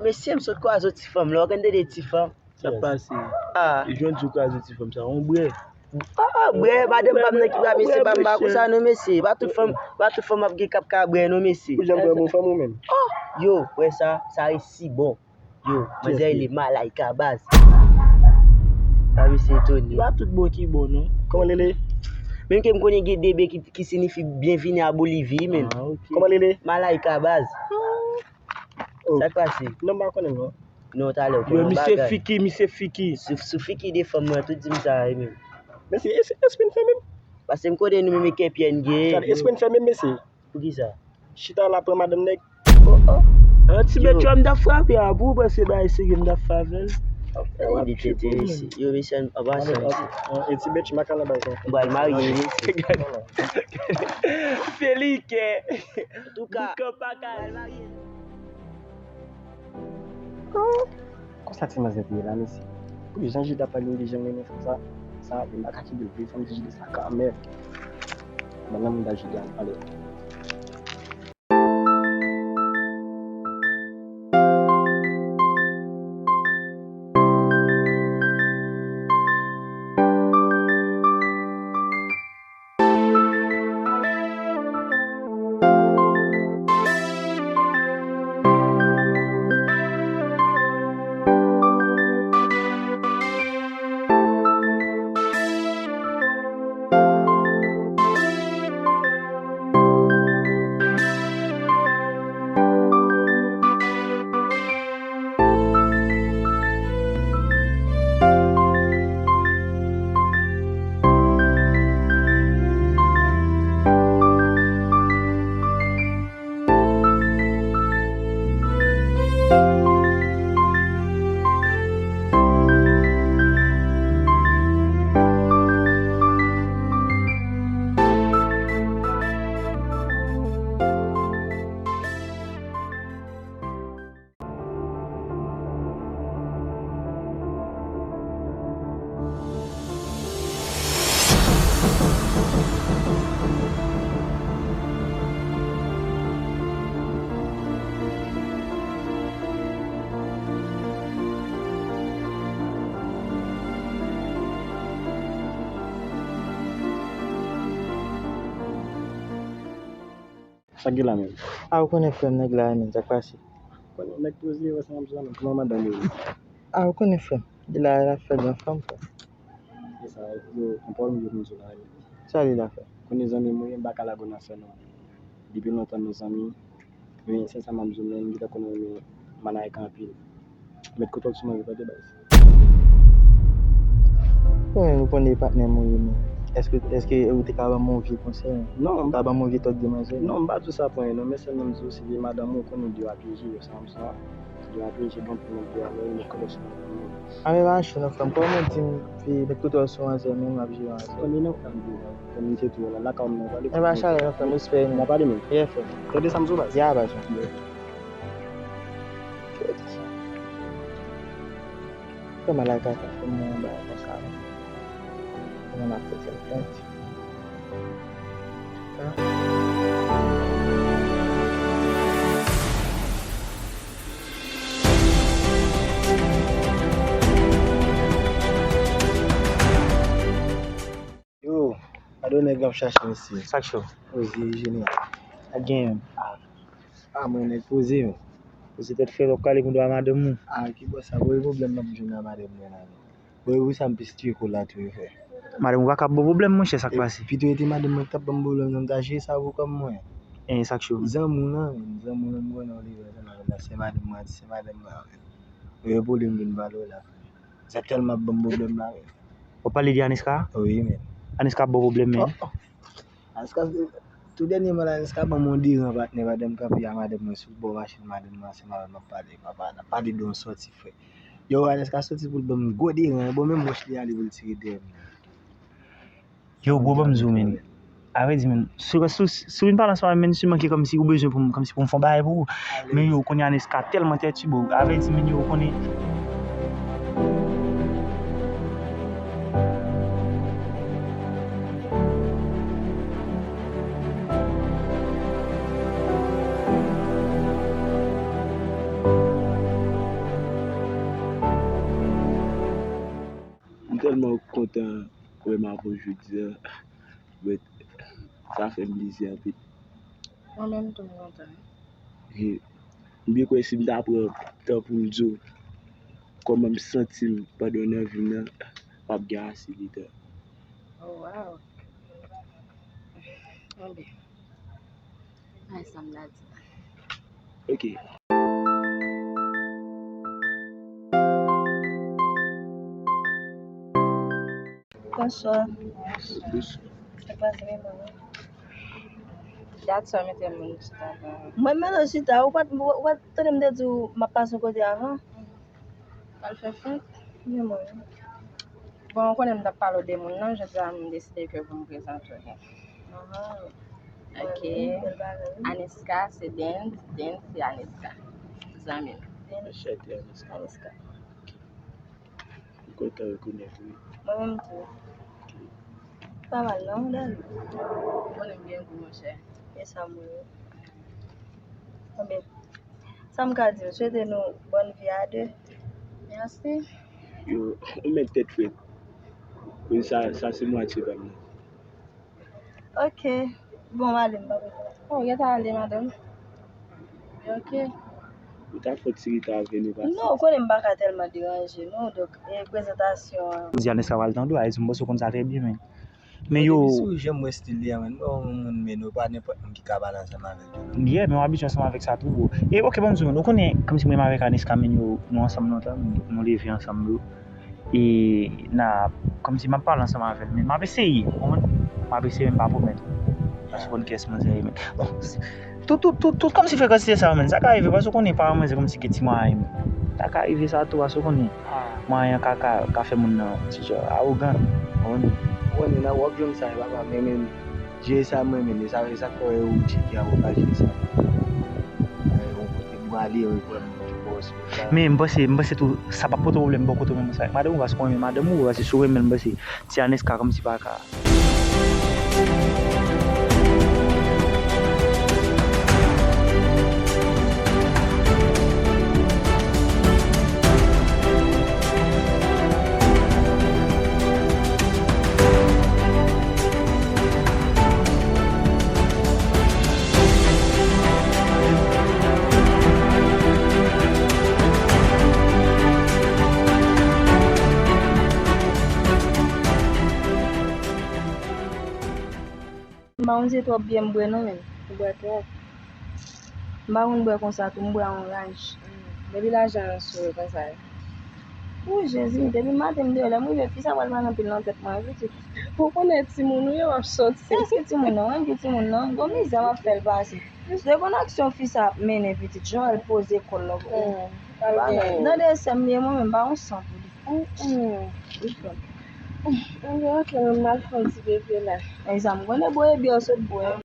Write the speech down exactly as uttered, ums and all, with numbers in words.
Mesye, m sot kwaze yon ti fanm la, w konn tande ti fanm. Sa pase? Ah. Li jwenn sou kwaze ti fanm sa, on brè. Ah, brè, madanm pa m nan ki pa mesye, pa m pa konsa non, mesye. Pa tout fanm, pa tout fanm ap gen k ap ka brè non, mesye. Ou janm brè bon fanm ou menm? Oh, yo, wè sa, sa resi bon. Yo, manzè rele Malaika baz. Sa mesye etone. Pa tout bon ki bon non. Kòman l rele? Menm ke m konnen gen de be ki, ki siyifi byenvini a Bolivi, men. Ah, ok. Kòman l rele? Malaika baz. Oh. Sa k pase? Non, m pa konnen non. Non, talè, w konnen yon bagay. Yo, misye fiki, misye fiki. Sou, sou fiki de fanm mwen, tout di m sa, wi, menm. Mesye, es, espri n fè menm? Paske m konnen nou menm e kè pyè n gen. Gade, espri n fè menm, mesye. Poukisa? Chita la pran madanm nèg. Oh, oh. An ti bèt yo, m t ap frape a, pou w panse bagay serye, m t ap fè avè l. Li tete, mesye. Yo, mesye, an pasan. E ti bèt, m a kal anba sa. M pral marye, mesye. Felike. Antouka. Boukan pa ka. Konsa ti manzè te ye la, mesye. Pou jan Jide ap pale, li janm renmen fanm sa. Sa, li pa ka kite l vre, fanm ti Jide sa kanmenm. Ban nan moun da Jide al pale. Sa k gen la menm? A, ou konnen frè m, nèg la menm, sa k pase? Konnen nèg poze yo ansanm sa menm, kòman madanm yo ye? A, ou konnen frè m, li la, l ap fè gran fanm, frè. E sa, yo, konpòl m yo konn sou la menm. Sa li la fè? Konnen zanmi m ou ye, m pa ka lage w nan sè non. Depi lontan nou zanmi, men sensèman m di w, men m gentan konnen w renmen Malaika anpil. Met kote w sou mwen, repete baz. Bon, ou konnen e patnè m ou ye, men èske, èske ou te ka ban m yon vye konsèy? Non. Ou ka ban m yon vye tòt de manzè? Non, m pa di w sa pou anyen non, men sèlman m di w se vye madanm ou konnen de a pyeje yo, sa m sa. De a pyeje, bon, pou mwen de a lè, met kote w sou mwen. A, men pa cho non, frè m, kòman w di m fi met kote w sou manzè, men m ap jere manzè? Konnen non, frè m, di w, konnen se tou la, lakay m nan, pale. E pa chalè non, frè m, respè, men. N a pale, men. Yeah, frè m. Tande sa m di w, baz? Yeah, baz. Yeah. Kòman Malaika ka fè m yon bagay konsa menm? Kòman m ap fè tèl pwent? Yo, gade yon nèg ap chache mesye. Sa k cho? Oze Jeneral. Sa k genyen? A, mwen nèg poze, men. Poze tèt frèt, w ap kale pou dwa madanm ou. A, ki bò sa? Bon, e pwoblèm m ap jwenn nan madanm mwen la, men. Bon, e pou sa m plis tiye kou la tou, frè. Madanm ou pa ka ap ba w pwoblèm, monchè, sa k pase? Pito e te madanm mwen k t ap ban m pwoblèm, non, m ta jere sa pou kò m, mwen. E, sa k cho? Zanmi w lan, men. Zanmi w lan, m konnen w li vrè, zanmi w lan, se madanm mwen, se madanm mwen, men. E pwoblèm vin pale w la, frè. Sa tèlman ap ban m pwoblèm la, men. W ap pale de Aniska? Wi, men. Aniska ap ba w pwoblèm, men. Oh, oh. Aniska, tou dènyèman la, Aniska ban m yon deran, patnè, pandan m kanpe a madanm mwen sou bò machin madanm mwen, se madanm m ap pale, papa, n ap pale de yon sòti, frè. Yo, Aniska sòti pou l ban m gwo deran, bon, menm wòch li ale pou l tire dèyè m. Yo, bro, ban m di w, men. A vrè di, men, si, si, si w vin pale ansanm avè m, men, si manke kòmsi ou bezwen pou m, kòmsi pou m fè yon bagay pou ou. Men yo, kounye a Aniska tèlman tèti, bro. A vrè di, men, yo, ou konnen. Kontan wè m avè w jodi a. But sa fè m plezi anpil. Mwen menm tou m kontan. He, m byen kwè si m ta pran tan pou m di w kòman m santi m pandan nan vi m nan, m ap gen ase de tan. Oh, wow. Anben. Ay, sa m ta di. Ok. Bonswa. Bonswa. Sa k pase, men mwen? Dat sa mete moun chita la. Mwen mete chita, ou pa t, ou pa t tande m te di w m ap pase yon kote avan? Al fè fèt? Men mwen. Bon, ou konnen m t ap pale w de moun nan, jodi a m deside ke pou m prezante w li. Aha. Ok. Bèl bagay, wi. Aniska se Dens, Dens se Aniska. Zanmi m. Dens. Aniska. M kontan rekonèt ou wi. Mwen menm tou. Pa mal non, Dani. Ou konnen m gen gou, monchè. E sa m wè. Anben, sa m ka di, m swete nou bòn vi a de. Mèsi. Yo, ou mèt tèt frèt. Wi, sa, sa se mwatye pa m nan. Ok. Bon, m ale, m pa bezwen. Oh, ou gentan ale, madanm? Ok. Ou ta fè ti reta avè nou pase. Non, ou konnen m pa ka tèlman deranje nou, donk, e, prezantasyon an. Jodi a Aniska pral tande w, Aniska, m panse w konn sa trè byen, men. Men yo. Depi sou je m wè stil li a, men, m wè yon moun, men nou pa nenpòt moun ki ka pale ansanm avèk yo. Yeah, men w abitye ansanm avèk sa tou, bro. E, ok, ban m di w, ou konnen, kòmsi mwen menm avèk Aniska, men yo, nou ansanm lontan, nou leve ansanm, bro. E na, kòmsi m ap pale ansanm avè l, men m ap eseye, ou konprann? M ap eseye, men m pa pwomèt ou. Paske ou konn kiyès manzè ye, men. Bon, tout, tout, tout, tout, kòmsi frekans se sa yo, men. Sa ka rive, paske ou konnen paran manzè kòmsi gen ti mwayen, men. Sa ka rive sa tou, paske ou konnen mwayen an ka, ka, ka fè moun nan ti jan awogan, ou konprann? Ou konnen nan w ap jwenn sa, papa, men, men, jere sa mwen menm, e sa, e sa k fè ou tcheke a, ou ka jere sa. Yon kote m prale, yon kote m bòs. Men m panse, m panse tou, sa p ap pote pwoblèm bò kote w menm ansanm ak madanm ou, paske w renmen madanm ou, paske si w renmen l, m panse ti Aniska kòmsi pa ka. M pa konn si se twòp byen m bwè non, men. Ou bwè twòp. M pa konn bwè konsa tou, m bwè a yon raj. Depi lajan an sou ou konsa. Ou Jezi, depi maten m deyò, lè m rive, fi sa pral pale anpil nan tèt mwen, pitit. Ou konnen timoun ou ye, w ap soti. Èske timoun nan, mwen ki timoun nan, gwo mizè m ap fè l pase. Depi yon aksyon fi sa ap mennen, pitit, jan l poze kò l la. Nan de sè m li ye, mwen menm, m pa yon san pou li. Anben, ok, men m al fè yon ti bebe la. Egzanp, konnen bwè byen, w sot bwè.